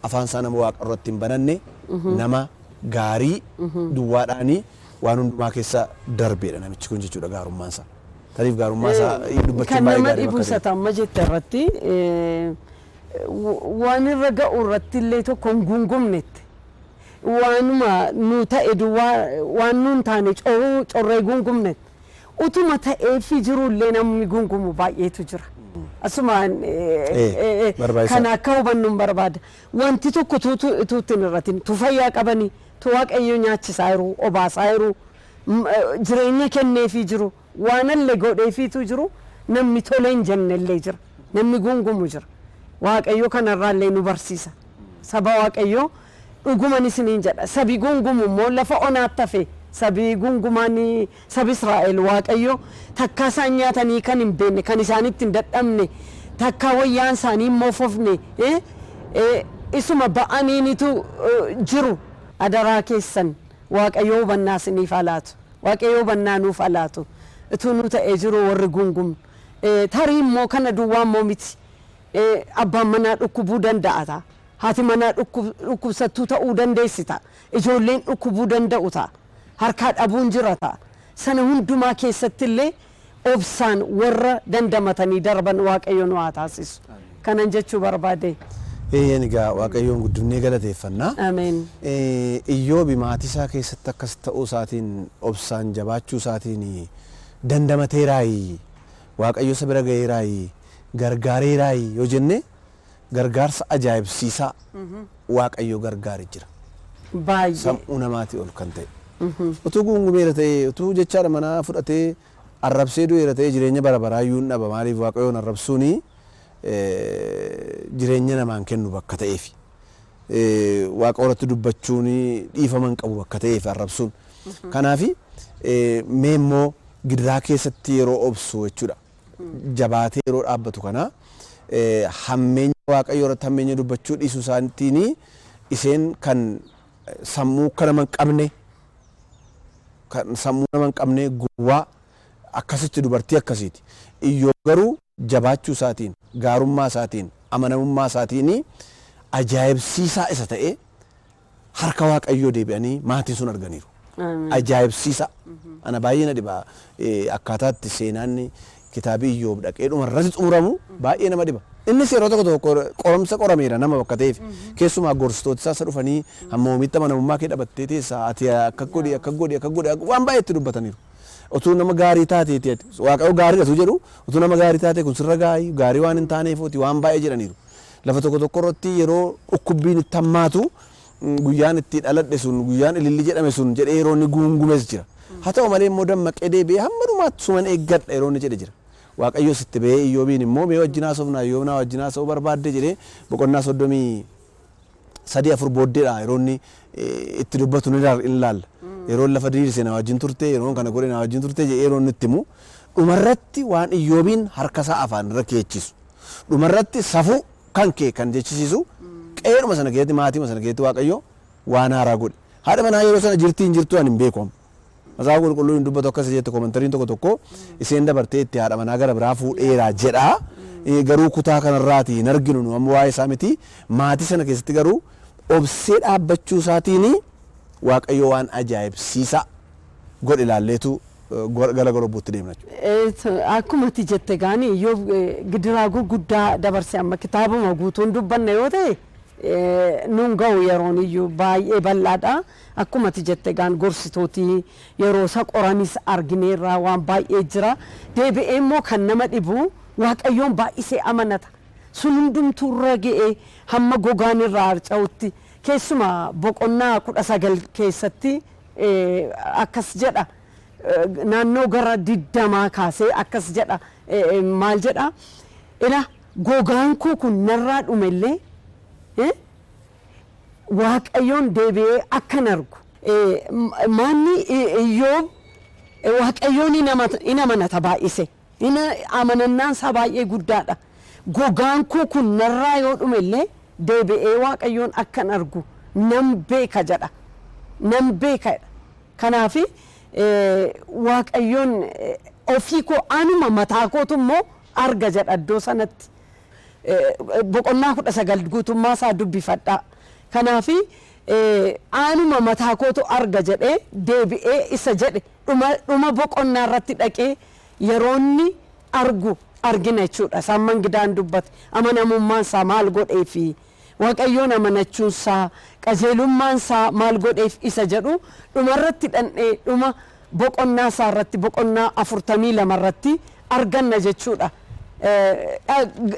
Afaan isaa nama Waaqa irratti hin bananne, nama gaarii duwwaadhaanii waan hundumaa keessa darbeedha namichi kun jechuudha gaarummaan isaa. Tariif gaarummaa isaa dubbachuun Kan baay'ee nama gaarii dhibu bakka isa ta'e. amma jette irratti waan irra ga'u irratti illee tokko hin gungumnetti. Waanuma nu ta'e duwwaa waan nuun taane coruu corree gungumnetti. Utuma ta'eefii jirullee namni gungumu baay'eetu jira. Asumaan Barbaachisaadha. Kana akka hubannu hin barbaada. Wanti tokko tuutu hin irratin, tu fayyaa qabanii, tu Waaqayyo nyaachisaa jiru, obaasaa jiru, jireenya kenneefii jiru, waanallee godheefiitu jiru, namni tole hin jennellee jira. Namni gungumu jira. Waaqayyo kanarraallee nu barsiisa. Saba Waaqayyoo dhuguman isiniin jedha. Sabi gungumu immoo lafa onaatti hafe. Sabi gungumaan sabi Israa'el Waaqayyo takkaa isaan nyaatanii kan hin beekne, kan isaanitti hin dadhabne, takkaa wayyaan isaanii hin moofofne, isuma ba'aniinitu jiru. Adaraa keessan Waaqayyo hubannaa isiniif haa laatu. Waaqayyo hubannaa nuuf haa laatu. Utuu nu ta'ee jiru warri gungumnu. Tarii immoo kana duwwaa immoo miti. Abbaan manaa dhukkubuu danda'a ta'a. Haati manaa dhukkubsattuu ta'uu dandeessi ta'a. Ijoolleen dhukkubuu danda'u ta'a. Harkaa dhabuun jira ta'a. Sana hundumaa keessatti illee obsaan warra dandamatanii darban Waaqayyo nu haa taasisu. Kanan jechuu barbaade. Eeyyeen, egaa Waaqayyoon guddifnee galateeffannaa. Ameen. Iyyoobi maatii isaa keessatti akkas ta'uu isaatiin, obsaan jabaachuu isaatiin dandamateeraayi, Waaqayyo isa bira ga'eeraayi, gargaareeraayi yoo jenne, gargaarsa ajaa'ibsiisaa Waaqayyo gargaare jira. Baay'ee. Sammuu namaatii ol kan ta'e. Utuu guungumeera ta'ee, utuu jechaadha manaa fudhatee arrabsee du'eera ta'ee, jireenya bara baraa iyyuu hin dhaba. Maaliif? Waaqayyoon arrabsuuni jireenya namaan kennu bakka ta'eef. Waaqa irratti dubbachuun dhiifama hin qabu bakka ta'eef arrabsuun. Kanaaf mee immoo gidiraa keessatti yeroo obsu jechuudha. Jabaatee yeroo dhaabbatu kana hammeenya Waaqayyo irratti hammeenya dubbachuu dhiisuu isaatiin isheen kan sammuu akka nama hin qabne, kan sammuu nama hin qabne, gowwaa akkasitti, dubartii akkasiiti. Iyyoob garuu jabaachuu isaatiin, gaarummaa isaatiin, amanamummaa isaatiin ajaa'ibsiisaa isa ta'e harka Waaqayyoo deebi'anii maatiin sun arganiiru. Ajaa'ibsiisaa. Ana baay'ee na dhiba, akkaataa itti seenaan kitaabii Iyyoob dhaqee dhuma irratti xumuramu baay'ee nama dhiba. Innis yeroo tokko tokko qoromsa qorameera nama bakka ta'eef. Keessumaa gorsitoota isaa isa dhufanii, "Hamma oomitti amanamummaa kee dhabattee teessa? Ati akka godhi, akka godhi, akka godhi," waan baay'ee itti dubbataniiru. "Utuu nama gaarii taateeti ati, Waaqayyo gaariidha tu jedhu, utuu nama gaarii taate kun sirra gaayii, gaarii waan hin taaneefuuti," waan baay'ee jedhaniiru. Lafa tokko tokko irratti yeroo dhukkubbiin itti hammaatu, "Guyyaan itti dhaladhe sun, guyyaan ililli jedhame sun," jedhee yeroo inni guungumes jira. Haa ta'u malee immoo dammaqee deebi'ee, "Hamma dhumaatti suman eeggadha," yeroo inni jedhe jira. Waaqayyos itti ba'ee Iyyoobiin immoo, "Mee wajjin haasofnaa, Iyyoob, naa wajjin haasa'uu barbaadde?" jedhee boqonnaa 33, 4 booddeedha yeroo inni itti dubbatu ni ilaalla. "Yeroo lafa diriirse na wajjin turte, yeroo kana godhe na wajjin turte," jedhee yeroo inni itti himu, dhumarratti waan Iyyoobiin harka isaa afaan irra keechisu. Dhumarratti "Safuu kan kee" kan jechisiisu, qe'eedhuma sana keessatti, maatiima sana keessatti Waaqayyo waan haaraa godhe. Haadha manaa yeroo sana jirtii hin jirtuu ani hin beeku amma. Macaafa Qulqulluu hin dubbatu akkas jette. Commentaryn tokko tokko isheen dabartee itti haadha manaa gara biraa fuudheera jedha. Garuu kutaa kanarraati hin arginu, nu amma waa'ee isaa miti. Maatii sana keessatti garuu obsee dhaabbachuu isaatiin Waaqayyo waan ajaa'ibsiisaa godhe ilaalleetu gara golobbuutti deemna jechuudha. Akkuma ati jette gaani, Iyyoob gidiraa gurguddaa dabarse. Amma kitaabuma guutuun dubbanna yoo ta'e nuun ga'u, yeroon iyyuu baay'ee bal'aadha. Akkuma ati jette gaan, gorsitootii yeroo isa qoranis argineerra, waan baay'ee jira. Deebi'ee immoo kan nama dhibu Waaqayyoon baay'isee amanata. Sun hundumtuu irra ga'ee hamma gogaan irraa harca'utti, keessumaa boqonnaa 19 keessatti akkas jedha. Naannoo gara 20 kaasee akkas jedha. Maal jedha? "Ila gogaan koo kun narraa dhumellee, Waaqayyoon deebi'ee akkan argu." Maanni Iyyoob Waaqayyoon in amanata baay'ise. Amanannaan isaa baay'ee guddaadha. "Gogaan koo kun narraa yoo dhume illee deebi'ee Waaqayyoon akkan argu nan beeka," jedha. "Nan beeka," jedha. Kanaaf "Waaqayyoon ofii koo anuma mataa kootu immoo arga," jedha iddoo sanatti. Boqonnaa 19 guutummaa isaa dubbifadhaa. Kanaafi anuma mataa kootu arga jedhee deebi'ee isa jedhe dhuma boqonnaa irratti dhaqee yeroo inni argu argina jechuudha. Isaan mangidaan dubbate amanamummaan isaa maal godheefi, Waaqayyoon amanachuun isaa, qajeelummaan isaa maal godheef isa jedhu dhumarratti dhandhee dhuma boqonnaa isaa irratti, boqonnaa 42 irratti arganna jechuudha.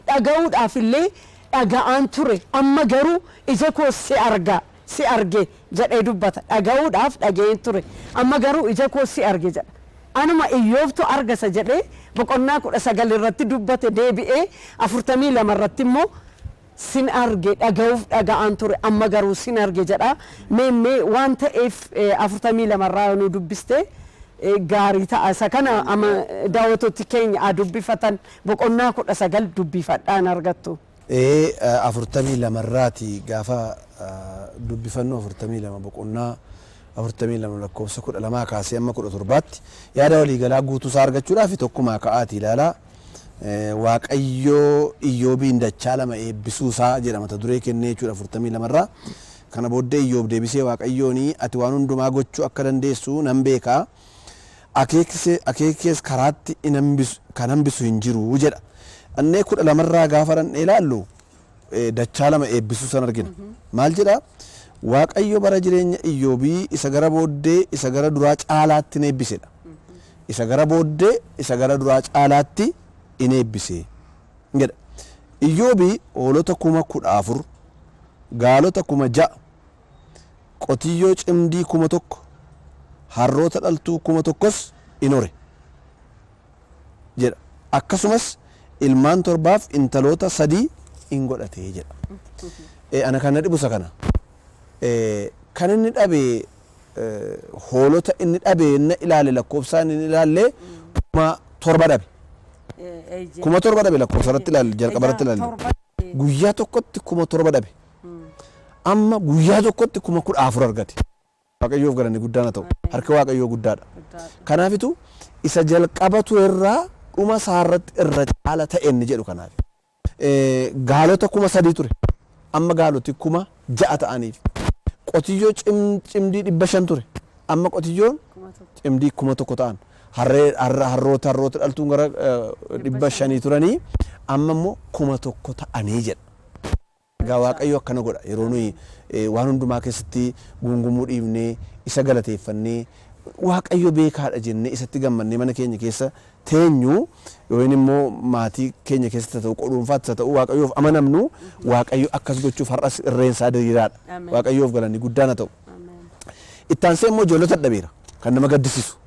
Dhaga'uudhaaf illee dhaga'aan ture, amma garuu ija koo si arga, si arge jedhee dubbata. Dhaga'uudhaaf dhaga'een ture, amma garuu ija koo si arge jedha. Anuma Iyyoobtu arga isa jedhee boqonnaa 19 irratti dubbate deebi'ee 42 irratti immoo sin arge, dhaga'uuf dhaga'aan ture, amma garuu sin arge jedha. Mee waan ta'eef 42 irraa nu dubbiste gaarii ta'a. Isa kana ama daawwattooti keenya haa dubbifatan, boqonnaa 19 dubbifadhaan argattu. 42 irraati gaafa dubbifannu, 42, boqonnaa 42 lakkoofsa 12 kaasee amma 17tti yaada waliigalaa guutuu isaa argachuudhaaf tokkumaa ka'aati ilaalaa. Waaqayyoo Iyyoobiin dachaa lama eebbisuu isaa jedha mata duree kennee jechuudha 42 irraa. Kana booddee Iyyoob deebisee Waaqayyoon, "Ati waan hundumaa gochuu akka dandeessu nan beeka. Akeekkees karaatti kan hambisu hin jiru" jedha. Annee 12 irraa gaafa dhandhee ilaallu dachaa lama eebbisuu san argina. Maal jedha? Waaqayyo bara jireenya Iyyoobii isa gara booddee isa gara duraa caalaatti in eebbisedha. Isa gara booddee isa gara duraa caalaatti in eebbise jedha. Iyyoobii hoolota 14,000, gaalota 6,000, qotiyyoo cimdii 1,000, harroota dhaltuu 1,000s in hore jedha. Akkasumas ilmaan torbaaf intaloota sadii in godhate jedha. Ana kan na dhibu isa kana. Kan inni dhabe, hoolota inni dhabe inni ilaale, lakkoofsaan inni ilaalle 7,000 dhabe. 7,000 dhabe lakkoofsa irratti ilaalle, jalqaba irratti ilaalle. Guyyaa tokkotti 7,000 dhabe. Amma guyyaa tokkotti 14,000 argate. Waaqayyoof galanni guddaan haa ta'u. Harki Waaqayyoo guddaadha. Kanaafitu isa jalqaba turerraa dhuma isaarratti irra caala ta'e inni jedhu kanaaf. Gaalota 3,000 ture. Amma gaaloti 6,000 ta'aniif. Qotiyyoo cimdii 500 ture. Amma qotiyyoon cimdii 1,000 ta'an. Harroota dhaltuun gara 500 turanii amma immoo 1,000 ta'anii jedha. Egaa Waaqayyo akkana godha. Yeroo nuyi waan hundumaa keessatti guungumuu dhiifnee, isa galateeffannee, Waaqayyo beekaadha jennee isatti gammannee mana keenya keessa teenyu, yookiin immoo maatii keenya keessatti haa ta'u, dhuunfaattis haa ta'u, Waaqayyoof amanamnu, Waaqayyo akkas gochuuf har'as irreen isaa diriiraadha. Waaqayyoof galanni guddaan haa ta'u. Ittaansee immoo ijoollota dhabeera. Kan nama gaddisiisu.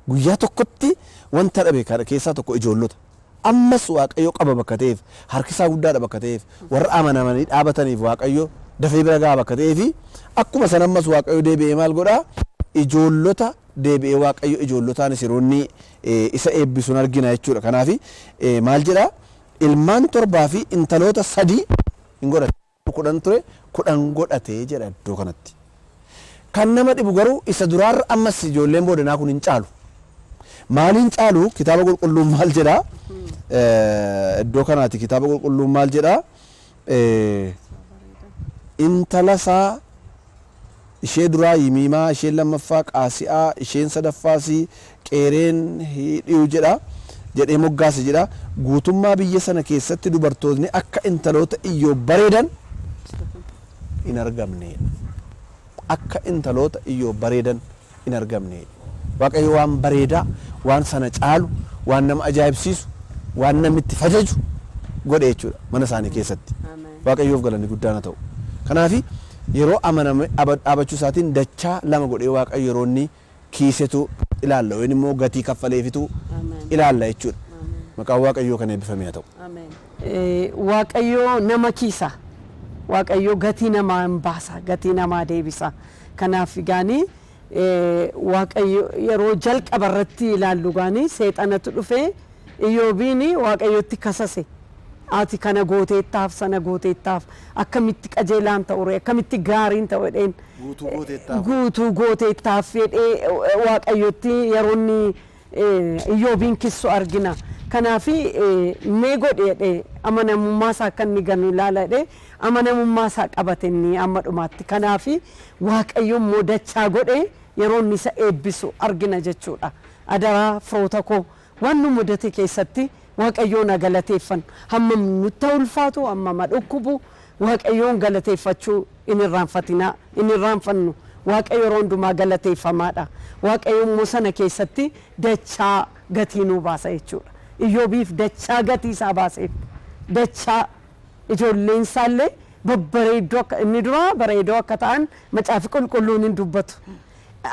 Guyyaa tokkotti wanta dhabe keessaa tokko ijoollota. Ammas Waaqayyo qaba bakka ta'eef, harki isaa guddaadha bakka ta'eef, warra amanamanii dhaabataniif Waaqayyo dafee bira ga'a bakka ta'eefi, akkuma sana ammas Waaqayyo deebi'ee maal godhaa? Ijoollota deebi'ee Waaqayyo ijoollotaanis yeroo inni isa eebbisuun argina jechuudha. Kanaaf maal jedhaa? Ilmaan torbaa fi intaloota sadii hin godhate. 10 ture, 10 godhate jedha iddoo kanatti. Kan nama dhibu garuu isa duraarra ammas ijoolleen boodanaa kun hin caalu. Maaliin caalu? Kitaaba qulqulluun maal jedhaa? Iddoo kanaati kitaaba qulqulluun maal jedhaa? Intala isaa ishee duraa Yimiimaa, isheen lammaffaa Qaasi'aa, isheen sadaffaas Qeereen Hidhiyu jedha jedhee moggaase jedha. Guutummaa biyya sana keessatti dubartootni akka intaloota Iyyoob bareedan hin argamne. Akka intaloota Iyyoob bareedan hin argamne. Waaqayyo waan bareedaa, waan sana caalu, waan nama ajaa'ibsiisu, waan namni itti fajaju godhe jechuudha mana isaanii keessatti. Waaqayyoof galanni guddaan haa ta'u. Kanaaf yeroo amaname dhaabachuu isaatiin dachaa lama godhee Waaqayyo yeroo inni kiisetu ilaalla, yookiin immoo gatii kaffaleefitu ilaalla jechuudha. Maqaan Waaqayyoo kan eebbifame haa ta'u. Waaqayyo nama kiisa. Waaqayyo gatii namaa hin baasa, gatii namaa deebisa. Kanaaf gaanii Waaqayyo yeroo jalqaba irratti ilaallu gaanii seexanatu dhufee Iyyoobiin Waaqayyotti kasase. Ati kana gooteettaaf, sana gooteettaaf, akkamitti qajeelaan ta'u ree, akkamitti gaariin ta'u jedheen. Guutuu gooteettaaf. Guutuu gooteettaaf jedhee Waaqayyotti yeroo inni Iyyoobiin kissu argina. Kanaaf mee godhe jedhee amanamummaa isaa akka inni ganu ilaala jedhee amanamummaa isaa qabate inni amma dhumaatti. Kanaaf Waaqayyo immoo dachaa godhee yeroo inni isa eebbisu argina jechuudha. Adaraa firoota koo, waan nu mudate keessatti Waaqayyoon haa galateeffannu. Hammam nutti haa ulfaatu, hammam haa dhukkubu, Waaqayyoon galateeffachuu hin irraanfatinaa, hin irraanfannu. Waaqayyo yeroo hundumaa galateeffamaadha. Waaqayyo immoo sana keessatti dachaa gatii nuu baasa jechuudha. Iyyoobiif dachaa gatii isaa baaseef. Dachaa ijoolleen isaallee babbareeddoo akka inni duraa bareedoo akka ta'an Macaafi Qulqulluun hin dubbatu.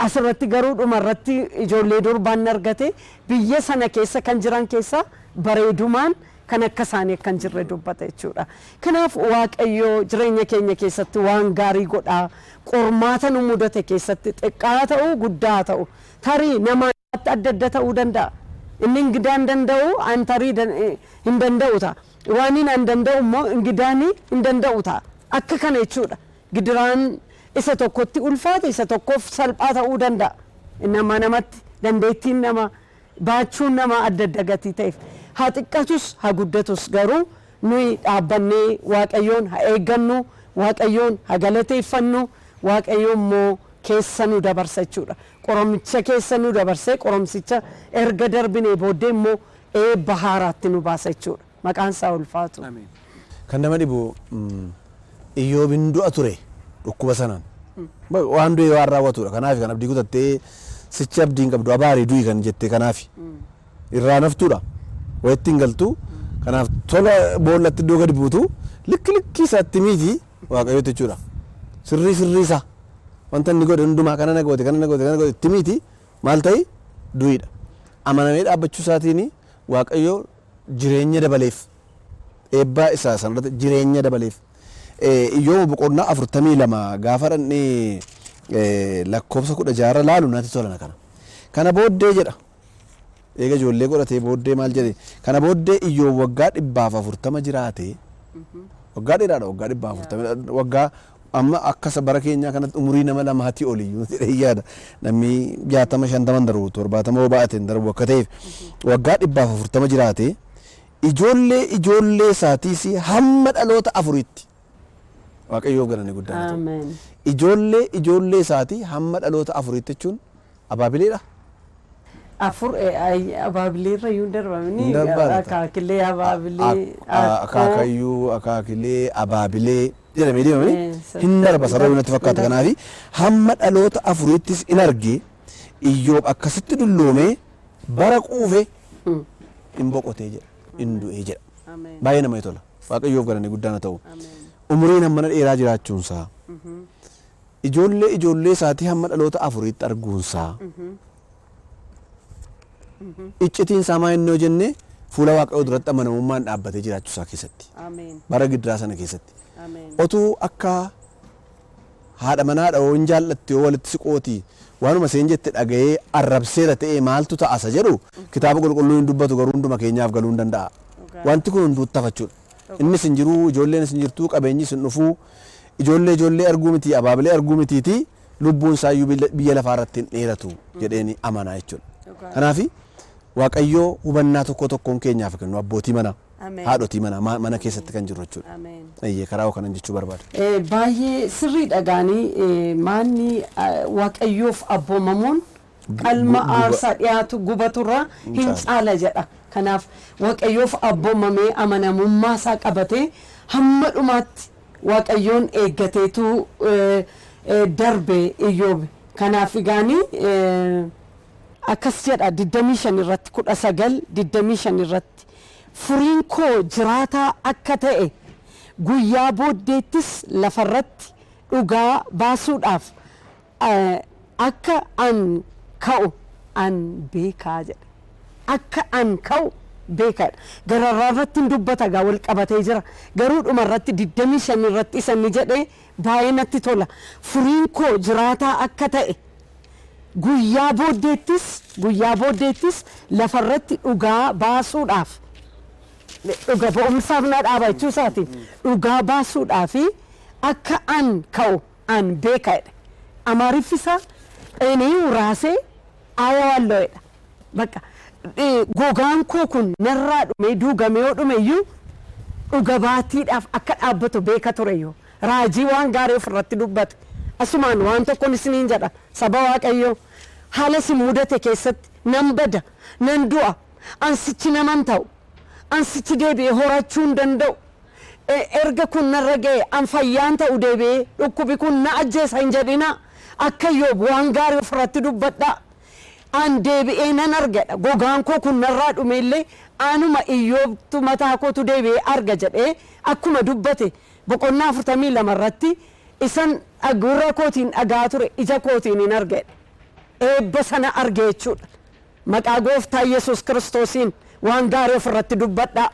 Asirratti garuu dhuma irratti ijoollee durbaan argate, biyya sana keessa kan jiran keessaa bareedumaan kan akka isaanii akka hin jirre dubbata jechuudha. Kanaaf Waaqayyo jireenya keenya keessatti waan gaarii godha. Qormaata nu mudate keessatti xiqqaa ta'u guddaa ta'u, tarii namaatti adda adda ta'uu danda'a. Inni ingidaan danda'u an tarii hin danda'u ta'a. Waan inni an danda'u immoo ingidaan hin danda'u ta'a. Akka kana jechuudha. Gidiraan isa tokkotti ulfaate isa tokkoof salphaa ta'uu danda'a. Nama namatti dandeettiin nama baachuun nama adda adda gatii ta'eef. Haa xiqqatus haa guddatus garuu nuyi dhaabbannee Waaqayyoon haa eeggannu, Waaqayyoon haa galateeffannu, Waaqayyo immoo keessa nu dabarsa jechuudha. Qoramicha keessa nu dabarsee qoromsicha erga darbinee booddee immoo eebba haaraatti nu baasa jechuudha. Maqaan isaa ulfaatu. Kan nama dhibu, Iyyoob hin du'a ture dhukkuba sanaan. Waan du'e waan raawwatudha. Kanaaf kan abdii kutattee sichi abdii hin qabdu, abaari, du'i kan jette kanaaf. Irraa naftuudha. Wayitti hin galtu. Kanaaf tola boollatti iddoo gadi buutu likki likkii isaatti miti Waaqayyotti jechuudha. Sirrii sirrii isaa wanta inni godhe hundumaa, kana na goote, kana na goote, kana goote itti miti, maal ta'i, du'iidha. Amanamee dhaabbachuu isaatiin Waaqayyo jireenya dabaleef. Eebbaa isaa sanarratti jireenya dabaleef. Iyyoob boqonnaa 42 gaafa dhannee lakkoofsa 16 irra laalu natti tola kana. Kana booddee jedha. Eega ijoollee godhatee booddee maal jedhe? Kana booddee Iyyoob waggaa 140 jiraate. Waggaa dheeraadha, waggaa 140. Waggaa amma akka bara keenyaa kanatti umurii nama lamaatii oliyyuu jedhee yaada. Namni 60 50 hin darbu, 70 yoo baay'ate hin darbu akka ta'eef, waggaa 140 jiraate, ijoollee ijoollee isaatiis hamma dhaloota afuriitti. Waaqayyoof galanni guddaan haa ta'u. Ameen. Ijoollee ijoollee isaatii hamma dhaloota afuriitti jechuun abaabileedha. Afur abaabilee irra iyyuu hin darbamini. Hin darbaa laata? Akaakilee, abaabilee, akkoo. Akaakayyuu, akaakilee, abaabilee jedhamee deemame hin darba hin sarara darba, natti fakkaata. Hin darba. Kanaaf hamma dhaloota afuriittis in arge. Iyyoob akkasitti dulloomee bara quufe in boqotee jedha, in du'ee jedha. Ameen. Baay'ee namatti tola. Waaqayyoof galanni guddaan haa ta'u. Ameen. Umuriin hammana dheeraa jiraachuunsaa, ijoollee ijoollee isaatii hamma dhaloota afuriitti arguunsaa, iccitiin isaa maa inni yoo jenne, fuula Waaqayyoo duratti amanamummaan dhaabbatee jiraachuu isaa keessatti. Ameen. Bara gidiraa sana keessatti. Ameen. Otuu akka haadha manaadha yoo hin jaallatte, yoo walitti siqooti, waanuma isheen jette dhaga'ee arrabseera ta'ee maaltu ta'a isa jedhu Kitaaba Qulqulluu hin dubbatu, garuu hunduma keenyaaf galuu hin danda'a. Wanti kun hunduu tafachuudha. Innis hin jiru, ijoolleenis hin jirtu, qabeenyis hin dhufu, ijoollee ijoollee arguu miti, abaabilee arguu mitiiti, lubbuun isaa iyyuu biyya lafaa irratti hin dheeratu jedheeni amanaa jechuudha. Kanaaf Waaqayyoo hubannaa tokko tokkoon keenyaaf kennu, abbootii manaa, Ameen. haadhotii manaa, mana keessatti kan jiru jechuudha. Ameen. Eeyyee, karaa kanan jechuu barbaada. Baay'ee sirriidha gaanii, maanni Waaqayyoof abboomamuun qalma aarsaa dhiyaatu gubaturraa hin caala jedha. Kanaaf Waaqayyoof abboomamee amanamummaa isaa qabatee hamma dhumaatti Waaqayyoon eeggateetu darbe Iyyoob. Kanaaf egaanii akkas jedha 25 irratti, 19 25 irratti, "Furiin koo jiraataa akka ta'e guyyaa booddeettis lafarratti dhugaa baasuudhaaf akka an ka'u an beekaa" jedha. Akka an ka'u beekaadha. Gararraa irratti hin dubbata gaa, wal qabatee jira. Garuu dhuma irratti 25 irratti isa inni jedhe baay'ee natti tola. Furiin koo jiraataa akka ta'e guyyaa booddeettis lafarratti dhugaa baasuudhaaf, dhuga ba'umsaaf na dhaaba jechuu isaati. Dhugaa baasuudhaaf akka an ka'u an beekaadha. Amaariffi isaa "እኔው ራሴ አየዋለሁ" jedha. Bakka Gogaan koo kun narraa dhume, duugamee yoo dhume iyyuu, dhuga baatiidhaaf akka dhaabbatu beeka ture iyyuu. Raajii waan gaarii ofirratti dubbate. Asumaan waan tokkoon isiniin jedha, saba Waaqayyoo, haala isin mudate keessatti nan bada, nan du'a, ansichi naman ta'u, ansichi deebi'ee horachuu hin danda'u, erga kun narra ga'e an fayyaan ta'u, deebi'ee dhukkubi kun na ajjeesa hin jedhina. Akka Iyyoob waan gaarii ofirratti dubbadhaa. An deebi'ee nan argadha, gogaan koo kun narraa dhume illee anuma Iyyoobtu mataa kootu deebi'ee arga jedhee akkuma dubbate, boqonnaa 42 irratti isan gurra kootiin dhagaa ture ija kootiin hin argadha. Eebba sana arge jechuudha. Maqaa Gooftaa Yesuus Kiristoosiin waan gaarii ofirratti dubbadhaa.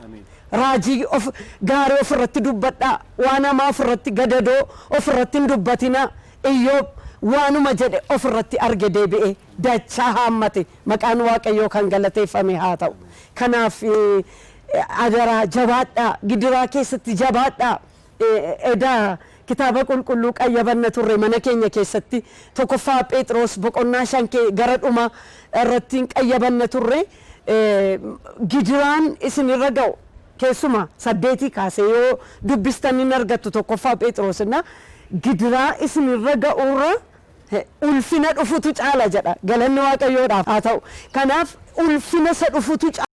Raajii of gaarii ofirratti dubbadhaa. Waan hamaa ofirratti, gadadoo ofirratti hin dubbatinaa. Iyyoob waanuma jedhe ofirratti arge, deebi'ee dachaa haammate. Maqaan Waaqayyoo kan galateeffame haa ta'u. Kanaaf adaraa jabaadhaa, gidiraa keessatti jabaadhaa. Edaa kitaaba qulqulluu qayyabanna turre mana keenya keessatti. Tokkoffaa Phexros boqonnaa 5 gara dhuma irratti qayyabanna turre. Gidiraan isinirra ga'u keessuma 8 kaasee yoo dubbistan hin argattu. Tokkoffaa Phexros na gidiraa isinirra ga'urra ulfina dhufutu caala jedha. Galanni Waaqayyoodhaaf haa ta'u. Kanaaf ulfina isa dhufutu caala.